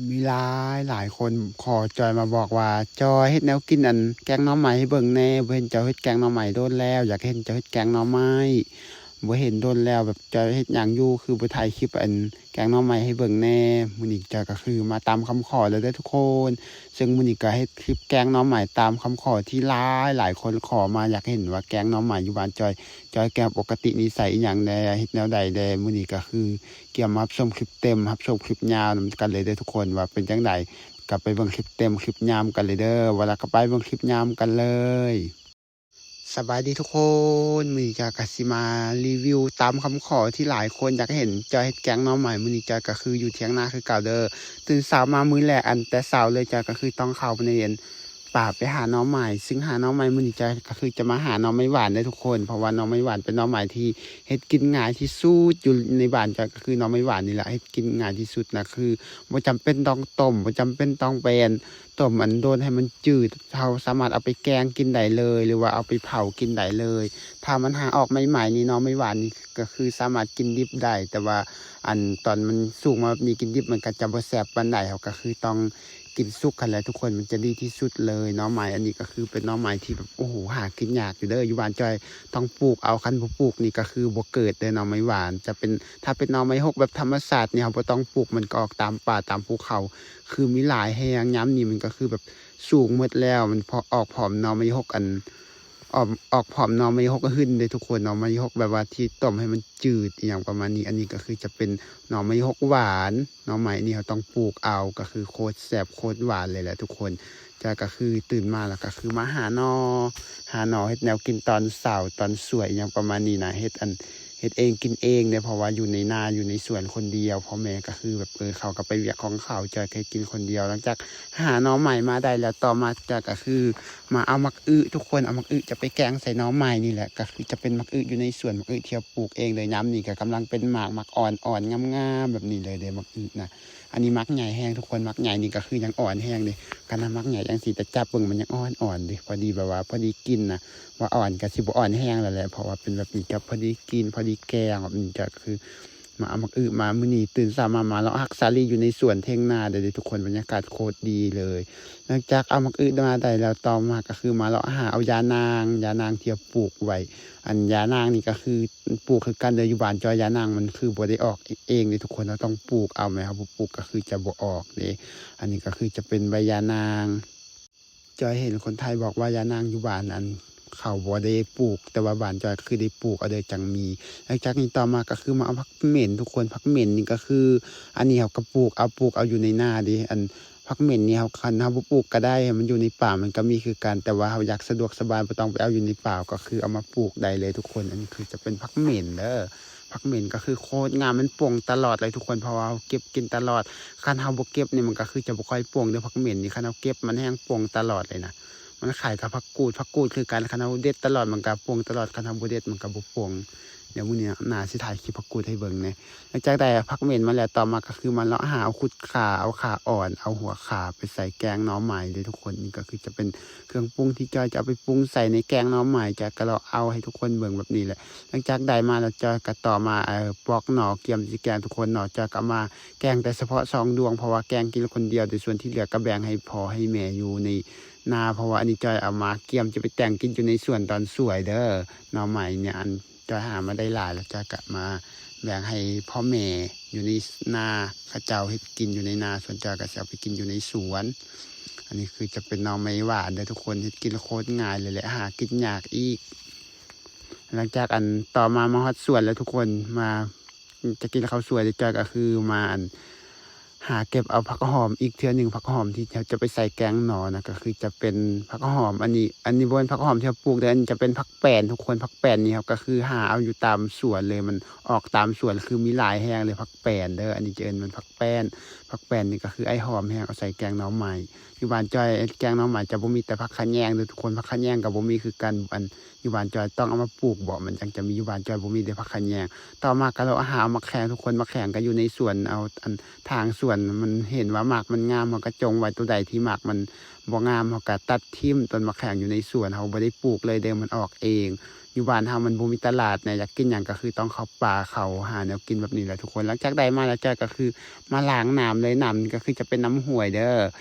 ມີຫຼາຍຫຼາຍຄົນຂໍຈອຍມາບອກວ່າ ຈອຍເຮັດແນວກິນ ອັນ ແກງໜໍ່ໄມ້ໃຫ້ເບິ່ງແດ່, ບໍ່ເຫັນເຈົ້າເຮັດແກງໜໍ່ໄມ້ດົນແລ້ວ, ຢາກເຫັນເຈົ້າເຮັດແກງໜໍ່ໄມ້, ບໍ່ເຫັນດົນແລ້ວ, ແບບ ຈອຍເຮັດຫຍັງຢູ່ ຄືບໍ່ຖ່າຍຄລິບ ອັນ ແກງໜໍ່ໄມ້ໃຫ້ເບິ່ງແດ່. ມື້ນີ້ຈອຍກໍຄືມາຕາມຄຳຂໍແລ້ວເດີທຸກຄົນ, ເຊິ່ງມື້ນີ້ກໍເຮັດຄລິບແກງໜໍ່ໄມ້ຕາມຄຳຂໍທີ່ຫຼາຍຫຼາຍຄົນຂໍມາ, ຢາກເຫັນວ່າແກງໜໍ່ໄມ້ຢູ່ບ້ານຈອຍ ຈອຍແກງ ປົກກະຕິນິໄສອີ່ຫຍັງແດ່ ເຮັດແນວໃດແດ່. ມື້ນີ້ກໍຄືກຽມມາຮັບຊົມຄລິບເຕັມ ຮັບຊົມຄລິບຍາວນຳກັນເລີຍເດີທຸກຄົນ ວ່າເປັນຈັ່ງໃດ. ກໍໄປເບິ່ງຄລິບເຕັມ ຄລິບຍາວນຳກັນເລີຍເດີ. ວ່າແລ້ວກໍໄປເບິ່ງຄລິບຍາວນຳກັນເລີຍ. ສະບາຍດີທຸກຄົນ, ມື້ນີ້ຈອຍກໍຊິມາຣີວິວຕາມຄຳຂໍທີ່ຫຼາຍຄົນຢາກເຫັນຈອຍເຮັດແກງໜໍ່ໄມ້. ມື້ນີ້ຈອຍກໍຄືຢູ່ຖຽງນາຄືເກົ່າເດີ. ຕື່ນເຊົ້າມາມື້ແລກ ອັນ ແຕ່ເຊົ້າເລີຍ ຈອຍກໍຄືຕ້ອງເຂົ້າໄປໃນ ອັນ ປ່າໄປຫາໜໍ່ໄມ້, ຊຶ່ງຫາໜໍ່ໄມ້ມື້ນີ້ຈອຍກໍຄືຈະມາຫາໜໍ່ໄມ້ຫວານເດີທຸກຄົນ, ເພາະວ່າໜໍ່ໄມ້ຫວານເປັນໜໍ່ໄມ້ທີ່ເຮັດກິນງ່າຍທີ່ສຸດຢູ່ໃນບ້ານຈອຍ, ກໍຄືໜໍ່ໄມ້ຫວານນີ້ແຫຼະເຮັດກິນງ່າຍທີ່ສຸດນະ, ຄືບໍ່ຈຳເປັນຕ້ອງຕົ້ມ, ບໍ່ຈຳເປັນຕ້ອງໄປ ອັນ ຕົ້ມ ອັນ ດົນໃຫ້ມັນຈືດ, ເຮົາສາມາດເອົາໄປແກງກິນໄດ້ເລີຍ ຫຼືວ່າເອົາໄປເຜົາກິນໄດ້ເລີຍ. ຖ້າມັນຫາອອກໃໝ່ໆນີ້ ໜໍ່ໄມ້ຫວານນີ້ກໍຄືສາມາດກິນດິບໄດ້, ແຕ່ວ່າ ອັນ ຕອນມັນສຸກມາແບບນີ້ ກິນດິບມັນກໍຈະບໍ່ແຊບປານໃດ, ເຮົາກໍຄືຕ້ອງ ກິນສຸກຫັ້ນແຫຼະທຸກຄົນ ມັນຈະດີທີ່ສຸດເລີຍ. ໜໍ່ໄມ້ອັນນີ້ກໍຄືເປັນໜໍ່ໄມ້ທີ່ແບບ ໂອ້ໂຫ ຫາກິນຍາກຢູ່ເດີ, ຢູ່ບ້ານຈອຍຕ້ອງປູກເອົາ, ຄັນບໍ່ປູກນີ້ກໍຄືບໍ່ເກີດເດີ. ໜໍ່ໄມ້ຫວານຈະເປັນ ຖ້າເປັນໜໍ່ໄມ້ຫົກແບບທຳມະຊາດນີ້ ເຮົາບໍ່ຕ້ອງປູກ, ມັນກໍອອກຕາມປ່າຕາມພູເຂົາ ຄືມີຫຼາຍແຮງ. ຍາມນີ້ມັນກໍຄືແບບສຸກໝົດແລ້ວ, ມັນພໍອອກພ້ອມໜໍ່ໄມ້ຫົກ ອັນ ອອກ ອອກພ້ອມໜໍ່ໄມ້ຫົກຫຶ້ນເດ້ທຸກຄົນ, ໜໍ່ໄມ້ຫົກແບບວ່າທີ່ຕົ້ມໃຫ້ມັນຈືດ ອີ່ຫຍັງປະມານນີ້. ອັນນີ້ກໍຄືຈະເປັນໜໍ່ໄມ້ຫົກຫວານ, ໜໍ່ໄມ້ນີ້ເຮົາຕ້ອງປູກເອົາ, ກໍຄືໂຄດແຊບໂຄດຫວານເລີຍແຫຼະທຸກຄົນ. ຈອຍກໍຄືຕື່ນມາແລ້ວກໍຄືມາຫາໜໍ່ ຫາໜໍ່ເຮັດແນວກິນຕອນເຊົ້າຕອນສວຍ ອີ່ຫຍັງປະມານນີ້ນະ, ເຮັດ ອັນ ເຮັດເອງກິນເອງເດ້, ເພາະວ່າຢູ່ໃນນາ ຢູ່ໃນສວນຄົນດຽວ, ພໍ່ແມ່ກໍຄືແບບ ເອີ ເຂົາກໍໄປວຽກຂອງເຂົາ, ຈອຍກໍເຮັດກິນຄົນດຽວ. ຫຼັງຈາກຫາໜໍ່ໄມ້ມາໄດ້ແລ້ວ ຕໍ່ມາຈອຍກໍຄື ມາເອົາໝາກອຶທຸກຄົນ, ເອົາໝາກອຶຈະໄປແກງໃສ່ໜໍ່ໄມ້ນີ້ແຫຼະ, ກໍຄືຈະເປັນໝາກອຶຢູ່ໃນສວນ, ໝາກອຶທີ່ເຮົາປູກເອງເລີຍ. ຍາມນີ້ກໍກຳລັງເປັນໝາກ, ໝາກອ່ອນໆ ງາມໆ ແບບນີ້ເລີຍເດ້ ໝາກອຶນະ. ອັນນີ້ໝາກໃຫຍ່ແຮງທຸກຄົນ, ໝາກໃຫຍ່ນີ້ກໍຄືຍັງອ່ອນແຮງເດ້, ຂະໜາດໝາກໃຫຍ່ຈັ່ງຊີ້ ແຕ່ຈັບເບິ່ງມັນຍັງອ່ອນໆເດ້, ພໍດີແບບວ່າພໍດີກິນນະ, ວ່າອ່ອນກໍຊິບໍ່ອ່ອນແຮງແລ້ວແຫຼະ, ເພາະວ່າເປັນແບບນີ້ກໍພໍດີກິນ ພໍດີແກງ ແບບນີ້ກໍຄື ມາເອົາໝາກອຶມາ. ມື້ນີ້ຕື່ນເຊົ້າມາ ມາເລາະຮັກສາລີຢູ່ໃນສວນຖຽງນາໄດ້ເດ້ທຸກຄົນ, ບັນຍາກາດໂຄດດີເລີຍ. ຫຼັງຈາກເອົາໝາກອຶມາໄດ້ແລ້ວ ຕໍ່ມາກໍຄືມາເລາະຫາເອົາຢານາງ, ຢານາງທີ່ເຮົາປູກໄວ້. ອັນຢານາງນີ້ກໍຄືປູກຄືກັນເດີ, ຢູ່ບ້ານຈອຍຢານາງມັນຄືບໍ່ໄດ້ອອກເອງເດ້ທຸກຄົນ, ເຮົາຕ້ອງປູກເອົາ, ແມ່ນເຮົາບໍ່ປູກກໍຄືຈະບໍ່ອອກເດ້. ອັນນີ້ກໍຄືຈະເປັນໃບຢານາງ. ຈອຍເຫັນຄົນໄທບອກວ່າຢານາງຢູ່ບ້ານ ອັນ ເຂົາບໍ່ໄດ້ປູກ, ແຕ່ວ່າບ້ານຈອຍຄືໄດ້ປູກເອົາເດີ ຈັ່ງມີ. ຫຼັງຈາກນີ້ຕໍ່ມາກໍຄືມາເອົາຜັກເໝັນທຸກຄົນ, ຜັກເໝັນນີ້ກໍຄື ອັນນີ້ເຮົາກໍປູກເອົາ, ປູກເອົາຢູ່ໃນນາເດ້. ອັນຜັກເໝັນນີ້ເຮົາ ຄັນເຮົາບໍ່ປູກກໍໄດ້, ໃຫ້ມັນຢູ່ໃນປ່າມັນກໍມີຄືກັນ, ແຕ່ວ່າເຮົາຢາກສະດວກສະບາຍ ບໍ່ຕ້ອງໄປເອົາຢູ່ໃນປ່າ ກໍຄືເອົາມາປູກໄດ້ເລີຍທຸກຄົນ. ອັນນີ້ຄືຈະເປັນຜັກເໝັນເດີ. ຜັກເໝັນກໍຄືໂຄດງາມ, ມັນປົ່ງຕະຫຼອດເລີຍທຸກຄົນ, ເພາະວ່າເຮົາເກັບກິນຕະຫຼອດ. ຄັນເຮົາບໍ່ເກັບນີ້ ມັນກໍຄືຈະບໍ່ຄ່ອຍປົ່ງເດີ, ຜັກເໝັນນີ້ ຄັນເຮົາເກັບມັນແຮງປົ່ງຕະຫຼອດເລີຍນະ. ມັນຄ້າຍກັບຜັກກູດ, ຜັກກູດຄືກັນ, ຄັນເຮົາເດັດຕະຫຼອດ ມັນກໍປົ່ງຕະຫຼອດ, ຄັນເຮົາບໍ່ເດັດ ມັນກໍບໍ່ປົ່ງ. ດຽວມື້ນີ້ໜ້າຊິຖ່າຍຄລິບຜັກກູດໃຫ້ເບິ່ງແດ່. ຫຼັງຈາກໄດ້ຜັກເໝັນມາແລ້ວ, ຕໍ່ມາກໍຄືມາເລາະຫາເອົາຂຸດຂ່າ, ເອົາຂ່າອ່ອນ, ເອົາຫົວຂ່າໄປໃສ່ແກງໜໍ່ໄມ້ເດ້ທຸກຄົນ. ນີ້ກໍຄືຈະເປັນເຄື່ອງປຸງທີ່ຈອຍຈະເອົາໄປປຸງໃສ່ໃນແກງໜໍ່ໄມ້, ຈອຍກໍເລາະເອົາໃຫ້ທຸກຄົນເບິ່ງແບບນີ້ແຫຼະ. ຫຼັງຈາກໄດ້ມາແລ້ວ ຈອຍກໍຕໍ່ມາ ເອີ ປອກໜໍ່ ກຽມຊິແກງທຸກຄົນເນາະ. ຈອຍກໍເອົາມາແກງແຕ່ສະເພາະສອງດວງ, ເພາະວ່າແກງກິນຄົນດຽວ, ແຕ່ສ່ວນທີ່ເຫຼືອກໍແບ່ງໃຫ້ພໍ່ໃຫ້ແມ່ຢູ່ໃນນາ, ເພາະວ່າອັນນີ້ຈອຍເອົາມາກຽມຈະໄປແຕ່ງກິນຢູ່ໃນສວນຕອນສວຍເດີ. ໜໍ່ໄມ້ນີ້ ອັນ ຈອຍຫາມາໄດ້ຫຼາຍແລ້ວ ຈອຍກໍມາແບ່ງໃຫ້ພໍ່ແມ່ຢູ່ໃນນາ, ເຂົາເຈົ້າເຮັດກິນຢູ່ໃນນາ, ສ່ວນຈອຍກໍຊິເອົາໄປກິນຢູ່ໃນສວນ. ອັນນີ້ຄືຈະເປັນໜໍ່ໄມ້ຫວານເດີທຸກຄົນ, ເຮັດກິນໂຄດງ່າຍເລີຍແຫຼະ, ຫາກິນຍາກອີກ. ຫຼັງຈາກ ອັນ ຕໍ່ມາມາຮອດສວນແລ້ວທຸກຄົນ, ມາຈະກິນເຂົ້າສວຍແລ້ວ ຈອຍກໍຄືມາ ອັນ ຫາເກັບເອົາຜັກຫອມອີກເທື່ອໜຶ່ງ, ຜັກຫອມທີ່ເຮົາຈະໄປໃສ່ແກງໜໍ່ນະ ກໍຄືຈະເປັນຜັກຫອມ ອັນນີ້ ອັນນີ້ບໍ່ແມ່ນຜັກຫອມທີ່ເຮົາປູກເດີ, ອັນນີ້ຈະເປັນຜັກແປ້ນທຸກຄົນ. ຜັກແປ້ນນີ້ເຮົາກໍຄືຫາເອົາຢູ່ຕາມສວນເລີຍ, ມັນອອກຕາມສວນ ຄືມີຫຼາຍແຮງເລີຍ ຜັກແປ້ນເດີ. ອັນນີ້ຈະເອີ້ນມັນຜັກແປ້ນ, ຜັກແປ້ນນີ້ກໍຄືອ້າຍຫອມແຮງ ເອົາໃສ່ແກງໜໍ່ໄມ້. ຢູ່ບ້ານຈອຍແກງໜໍ່ໄມ້ຈະບໍ່ມີແຕ່ຜັກຂະແຍງເດີທຸກຄົນ, ຜັກຂະແຍງກໍບໍ່ມີຄືກັນ. ອັນ ຢູ່ບ້ານຈອຍຕ້ອງເອົາມາປູກບໍ ມັນຈັ່ງຈະມີ, ຢູ່ບ້ານຈອຍບໍ່ມີເດ້ຜັກຂະແຍງ. ຕໍ່ມາກໍເລາະຫາເອົາໝາກແຂງທຸກຄົນ, ໝາກແຂງກໍຢູ່ໃນສວນ, ເອົາ ອັນ ທາງສວ ມັນ ມັນເຫັນວ່າໝາກມັນງາມ ເຮົາກໍຈົ່ງໄວ້ ໂຕໃດທີ່ໝາກມັນບໍ່ງາມ ເຮົາກໍຕັດຖິ້ມ. ຕົ້ນໝາກແຂ້ງຢູ່ໃນສວນ ເຮົາບໍ່ໄດ້ປູກເລີຍເດ້ ມັນອອກເອງ. ຢູ່ບ້ານເຮົາມັນບໍ່ມີຕະຫຼາດນະ ຢາກກິນຫຍັງກໍຄືຕ້ອງເຂົ້າປ່າ ເຂົ້າຫາແນວກິນແບບນີ້ແຫຼະທຸກຄົນ. ຫຼັງຈາກໄດ້ມາແລ້ວ ຈ້ອຍກໍຄືມາລ້າງນ້ຳເລີຍ. ນ້ຳນີ້ກໍຄືຈະເປັນນ້ຳຫ້ວຍເດີ.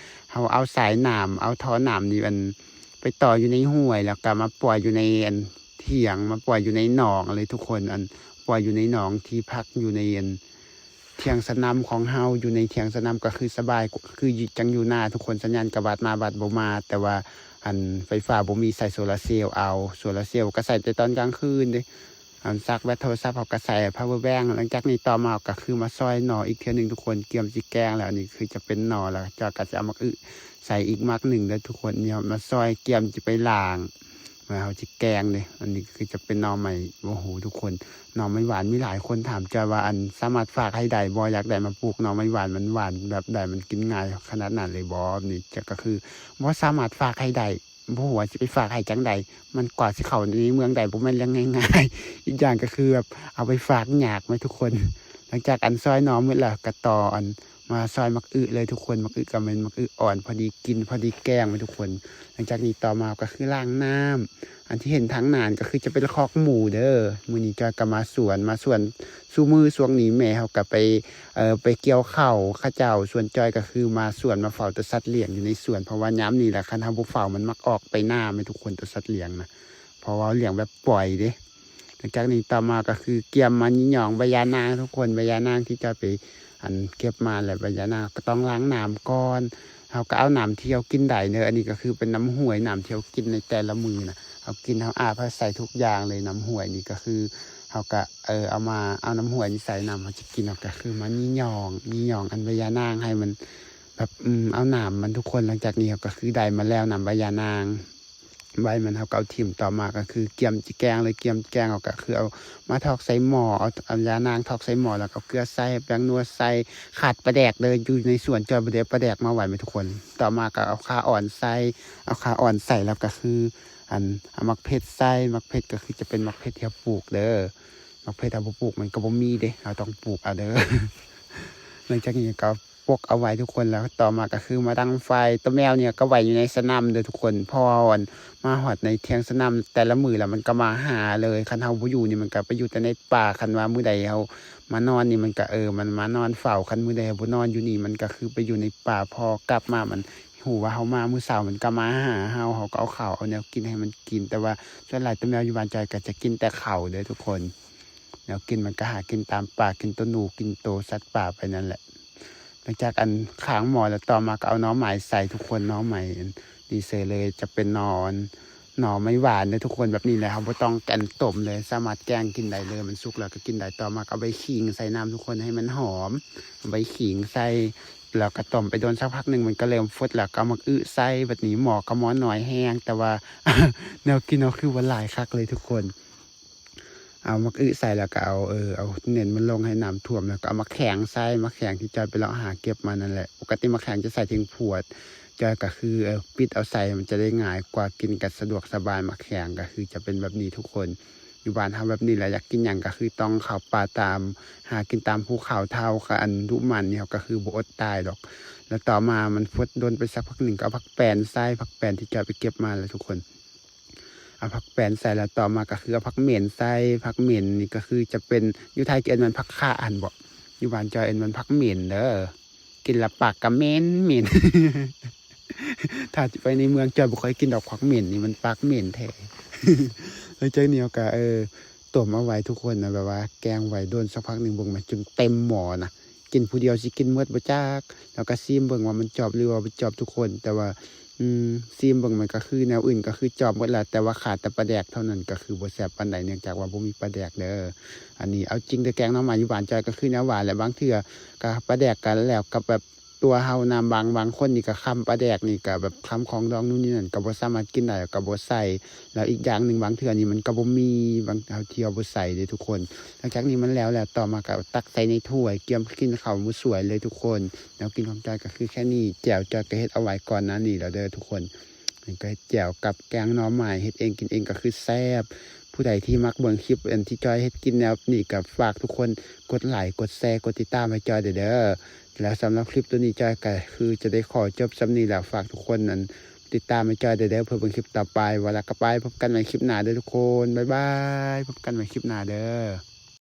ເຮົາເອົາສາຍນ້ຳ ເອົາທໍ່ນ້ຳນີ້ ອັນ ໄປຕໍ່ຢູ່ໃນຫ້ວຍ ແລ້ວກໍມາປ່ອຍຢູ່ໃນ ອັນ ຖຽງ ມາປ່ອຍຢູ່ໃນໜອງເລີຍທຸກຄົນ. ອັນ ປ່ອຍຢູ່ໃນໜອງທີ່ພັກຢູ່ໃນ ອັນ ຖຽງສະໜາມຂອງເຮົາ. ຢູ່ໃນຖຽງສະໜາມກໍຄືສະບາຍ ຄືຈັ່ງຢູ່ນາທຸກຄົນ. ສັນຍານກໍບາດມາບາດບໍ່ມາ ແຕ່ວ່າ ອັນ ໄຟຟ້າບໍ່ມີ ໃຊ້ໂຊລາເຊວເອົາ. ໂຊລາເຊວກໍໃຊ້ແຕ່ຕອນກາງຄືນເດ້. ອັນ ຊາກແບັດໂທລະສັບເຮົາກໍໃສ່ພາວເວີແບັງ. ຫຼັງຈາກນີ້ຕໍ່ມາກໍຄືມາຊອຍໜໍ່ອີກເທື່ອໜຶ່ງທຸກຄົນ. ກຽມຊິແກງແລ້ວ. ອັນນີ້ຄືຈະເປັນໜໍ່ແລ້ວ ຈ້ອຍກໍຈະເອົາໝາກອຶໃສ່ອີກໝາກໜຶ່ງເດີທຸກຄົນ. ນີ້ມາຊອຍກຽມຊິໄປລ້າງ ແລ້ວເຮົາຊິແກງເດ້. ອັນນີ້ຄືຈະເປັນໜໍ່ໄມ້. ໂອ້ໂຫ ທຸກຄົນ ໜໍ່ໄມ້ຫວານ. ມີຫຼາຍຄົນຖາມຈ້ອຍວ່າ ອັນ ສາມາດຝາກໃຫ້ໄດ້ບໍ່? ຢາກໄດ້ມາປູກໜໍ່ໄມ້ຫວານ ມັນຫວານແບບໃດ? ມັນກິນງ່າຍຂະໜາດນັ້ນເລີຍບໍ່? ນີ້ຈະ ກໍຄືບໍ່ສາມາດຝາກໃຫ້ໄດ້. ບໍ່ຮູ້ວ່າຊິໄປຝາກໃຫ້ຈັ່ງໃດ ມັນກວ່າຊິເຂົ້າໃນເມືອງໄດ້ບໍ່ແມ່ນເລື່ອງງ່າຍໆ. ອີກຢ່າງກໍຄືແບບເອົາໄປຝາກຍາກແມ່ນທຸກຄົນ. ຫຼັງຈາກອັນຊອຍໜໍ່ໝົດແລ້ວ ກໍຕໍ່ອັນມາຊອຍໝາກອຶເລີຍທຸກຄົນ. ໝາກອຶກໍແມ່ນໝາກອຶອ່ອນ ພໍດີກິນ ພໍດີແກງແມ່ນທຸກຄົນ. ຫຼັງຈາກນີ້ຕໍ່ມາກໍຄືລ້າງນ້ຳ. ອັນທີ່ເຫັນທາງໜ້ານີ້ກໍຄືຈະເປັນຄອກໝູເດີ. ມື້ນີ້ຈ້ອຍກໍມາສວນ ມາສວນ ຊຸມື້ຊ່ວງນີ້ແມ່ເຮົາກໍໄປ ເອີ ໄປກ່ຽວເຂົ້າ ເຂົາເຈົ້າ. ສ່ວນຈ້ອຍກໍຄືມາສວນ ມາເຝົ້າແຕ່ສັດລ້ຽງຢູ່ໃນສວນ ເພາະວ່າຍາມນີ້ແຫຼະ ຄັນເຮົາບໍ່ເຝົ້າ ມັນມັກອອກໄປນາແມ່ນທຸກຄົນ ແຕ່ສັດລ້ຽງນະ ເພາະວ່າລ້ຽງແບບປ່ອຍເດ້. ຫຼັງຈາກນີ້ຕໍ່ມາກໍຄືກຽມມາຍີ່ຫຍ້ອງໃບຢານາງທຸກຄົນ. ໃບຢານາງທີ່ຈອຍໄປ ອັນ ເກັບມາ ແລ້ວໃບຢານາງກໍຕ້ອງລ້າງນ້ຳກ່ອນ. ເຮົາກໍເອົານ້ຳທີ່ເຮົາກິນໄດ້ເດີ. ອັນນີ້ກໍຄືເປັນນ້ຳຫ້ວຍ ນ້ຳທີ່ເຮົາກິນໃນແຕ່ລະມື້ນະ ເຮົາກິນ ເຮົາອາບ ເຮົາໃສ່ທຸກຢ່າງເລີຍ. ນ້ຳຫ້ວຍນີ້ກໍຄືເຮົາກໍ ເອີ ເອົາມາ ເອົານ້ຳຫ້ວຍນີ້ໃສ່ນ້ຳເຮົາຈະກິນ. ເຮົາກໍຄືມາຍີ່ຫຍ້ອງ ຍີ່ຫຍ້ອງອັນໃບຢານາງໃຫ້ມັນແບບ ອືມ ເອົານ້ຳມັນທຸກຄົນ. ຫຼັງຈາກນີ້ເຮົາກໍຄືໄດ້ມາແລ້ວ ນ້ຳໃບຢານາງ ໃບມັນເຮົາກໍເອົາຖິ້ມ. ຕໍ່ມາກໍຄືກຽມຊິແກງເລີຍ. ກຽມແກງເຮົາກໍຄືເອົາມາຖອກໃສ່ໝໍ້ ເອົາ ເອົາຢານາງຖອກໃສ່ໝໍ້ ແລ້ວກໍເອົາເກືອໃສ່ ແປ້ງນົວໃສ່. ຂາດປາແດກເດີ ຢູ່ໃນສວນຈອຍບໍ່ໄດ້ເອົາປາແດກມາໄວ້ແມ່ນທຸກຄົນ. ຕໍ່ມາກໍເອົາຂ່າອ່ອນໃສ່ ເອົາຂ່າອ່ອນໃສ່ ແລ້ວກໍຄື ອັນ ເອົາໝາກເຜັດໃສ່. ໝາກເຜັດກໍຄືຈະເປັນໝາກເຜັດທີ່ເຮົາປູກເດີ. ໝາກເຜັດເຮົາບໍ່ປູກມັນກໍບໍ່ມີເດ້ ເຮົາຕ້ອງປູກເອົາເດີ. ຫຼັງຈາກນີ້ກໍປົກເອົາໄວ້ທຸກຄົນ. ແລ້ວຕໍ່ມາກໍຄືມາດັງໄຟ. ໂຕແມວນີ້ກໍໄວ້ຢູ່ໃນສະໜາມເດີທຸກຄົນ ເພາະວ່າ ອັນ ມາຮອດໃນຖຽງສະໜາມແຕ່ລະມື້ແລ້ວມັນກໍມາຫາເລີຍ. ຄັນເຮົາບໍ່ຢູ່ນີ້ມັນກໍໄປຢູ່ແຕ່ໃນປ່າ. ຄັນວ່າມື້ໃດເຮົາມານອນນີ້ມັນກໍ ເອີ ມັນມານອນເຝົ້າ. ຄັນມື້ໃດເຮົາບໍ່ນອນຢູ່ນີ້ ມັນກໍຄືໄປຢູ່ໃນປ່າ. ພໍກັບມາມັນ ຮູ້ວ່າເຮົາມາມື້ເຊົ້າ ມັນກໍມາຫາເຮົາ ເຮົາກໍເອົາເຂົ້າເອົາແນວກິນໃຫ້ມັນກິນ. ແຕ່ວ່າສ່ວນຫຼາຍໂຕແມວຢູ່ບ້ານຈອຍກໍຈະກິນແຕ່ເຂົ້າເດີທຸກຄົນ. ແນວກິນມັນກໍຫາກິນຕາມປ່າ ກິນໂຕໜູ ກິນໂຕສັດປ່າໄປນັ້ນແຫຼະ. ຫຼັງຈາກອັນຄ້າງໝໍ້ແລ້ວ ຕໍ່ມາກໍເອົາໜໍ່ໄມ້ໃສ່ທຸກຄົນ. ໜໍ່ໄມ້ອັນນີ້ໃສ່ເລີຍ ຈະເປັນໜໍ່ ໜໍ່ໄມ້ຫວານເດີທຸກຄົນ. ແບບນີ້ແຫຼະ ເຮົາບໍ່ຕ້ອງອັນຕົ້ມເລີຍ ສາມາດແກງກິນໄດ້ເລີຍ. ມັນສຸກແລ້ວກໍກິນໄດ້. ຕໍ່ມາກໍເອົາໃບຂີງໃສ່ນຳທຸກຄົນ ໃຫ້ມັນຫອມ ເອົາໃບຂີງໃສ່. ແລ້ວກໍຕົ້ມໄປໂດນສັກພັກໜຶ່ງ ມັນກໍເລີ່ມຟົດແລ້ວ ກໍເອົາໝາກອຶໃສ່. ບັດນີ້ໝໍ້ກໍໝໍ້ນ້ອຍແຮງ ແຕ່ວ່າ ແນວກິນເຮົາຄືວ່າຫຼາຍຄັກເລີຍທຸກຄົນ. ເອົາໝາກອຶໃສ່ ແລ້ວກໍເອົາ ເອີ ເອົາເໜັນມັນລົງໃຫ້ນ້ຳຖ້ວມ ແລ້ວກໍເອົາໝາກແຂ້ງໃສ່. ໝາກແຂ້ງທີ່ຈອຍໄປເລາະຫາເກັບມານັ້ນແຫຼະ. ປົກກະຕິໝາກແຂ້ງຈະໃສ່ເທິງພວດ ຈອຍກໍຄື ເອີ ປິດເອົາໃສ່ ມັນຈະໄດ້ງ່າຍກວ່າ ກິນກໍສະດວກສະບາຍ. ໝາກແຂ້ງກໍຄືຈະເປັນແບບນີ້ທຸກຄົນ. ຢູ່ບ້ານເຮົາແບບນີ້ແຫຼະ ຢາກກິນຫຍັງກໍຄືຕ້ອງເຂົ້າປ່າຕາມ ຫາກິນຕາມພູເຂົາ. ເທົ່າກັບອັນດຸໝັ່ນນີ້ ເຮົາກໍຄືບໍ່ອົດຕາຍດອກ. ແລ້ວຕໍ່ມາມັນຟົດດົນໄປສັກພັກໜຶ່ງ ກໍເອົາຜັກແປນໃສ່ ຜັກແປນທີ່ຈອຍໄປເກັບມາແຫຼະທຸກຄົນ. ເອົາຜັກແປນໃສ່ ແລ້ວຕໍ່ມາກໍຄືເອົາຜັກເໝັນໃສ່. ຜັກເໝັນນີ້ກໍຄືຈະເປັນ ຢູ່ໄທຈະເອີ້ນມັນຜັກຂະຫັ້ນບໍ? ຢູ່ບ້ານຈອຍເອີ້ນມັນຜັກເໝັນເດີ. ກິນແລ້ວປາກກໍເໝັນ ເໝັນ. ຖ້າໄປໃນເມືອງຈອຍບໍ່ຄ່ອຍກິນດອກ ຜັກເໝັນນີ້ມັນປາກເໝັນແທ້. ແລ້ວຈາກນີ້ເຮົາກໍ ເອີ ຕົ້ມເອົາໄວ້ທຸກຄົນນະ ແບບວ່າແກງໄວ້ດົນສັກພັກໜຶ່ງ ເບິ່ງມັນຈົນເຕັມໝໍ້ນະ. ກິນຜູ້ດຽວຊິກິນໝົດບໍ່ຈັກ. ແລ້ວກໍຊີມເບິ່ງວ່າມັນຈອບຫຼືວ່າບໍ່ຈອບທຸກຄົນ. ແຕ່ວ່າ ອືມ ຊີມເບິ່ງ ມັນກໍຄືແນວອື່ນກໍຄືຈອບໝົດແລ້ວ ແຕ່ວ່າຂາດແຕ່ປາແດກເທົ່ານັ້ນ ກໍຄືບໍ່ແຊບປານໃດ ເນື່ອງຈາກວ່າບໍ່ມີປາແດກເດີ. ອັນນີ້ເອົາຈິງເດີ ແກງໜໍ່ໄມ້ຢູ່ບ້ານຈອຍກໍຄືແນວຫວານແຫຼະ. ບາງເທື່ອກໍປາແດກກໍແລ້ວກັບແບບ ຕົວເຮົານຳ. ບາງ ບາງຄົນນີ້ກໍຄຳປາແດກນີ້ ກໍແບບຄຳຂອງດອງ ນູ່ນນີ້ນັ້ນ ກໍບໍ່ສາມາດກິນໄດ້ ກໍບໍ່ໃສ່. ແລ້ວອີກຢ່າງໜຶ່ງ ບາງເທື່ອນີ້ມັນກໍບໍ່ມີ ບາງ ເຮົາທ່ຽວບໍ່ໃສ່ເດ້ທຸກຄົນ. ຫຼັງຈາກນີ້ມັນແລ້ວແລ້ວ ຕໍ່ມາກໍເອົາຕັກໃສ່ໃນຖ້ວຍ ກຽມກິນເຂົ້າໝູ່ສວຍເລີຍທຸກຄົນ. ແນວກິນຂອງຈອຍກໍຄືແຄ່ນີ້. ແຈ່ວຈອຍກໍເຮັດເອົາໄວ້ກ່ອນໜ້ານີ້ແລ້ວເດີທຸກຄົນ. ນີ້ກໍເຮັດແຈ່ວກັບແກງໜໍ່ໄມ້ ເຮັດເອງກິນເອງກໍຄືແຊບ. ຜູ້ໃດທີ່ມັກເບິ່ງຄລິບອັນທີ່ຈອຍເຮັດກິນແນວນີ້ ກໍຝາກທຸກຄົນກົດໄລ ກົດແຊ ກົດຕິດຕາມໃຫ້ຈອຍແດ່ເດີ. ແລ້ວສຳລັບຄລິບໂຕນີ້ ຈອຍກໍຄືຈະໄດ້ຂໍຈົບສ່ຳນີ້ແລ້ວ. ຝາກທຸກຄົນນັ້ນຕິດຕາມໃຫ້ຈອຍແດ່ເດີ ເພື່ອເບິ່ງຄລິບຕໍ່ໄປ. ວ່າແລ້ວກໍໄປ ພົບກັນໃໝ່ຄລິບໜ້າເດີທຸກຄົນ. ບາຍບາຍ. ພົບກັນໃໝ່ຄລິບໜ້າເດີ.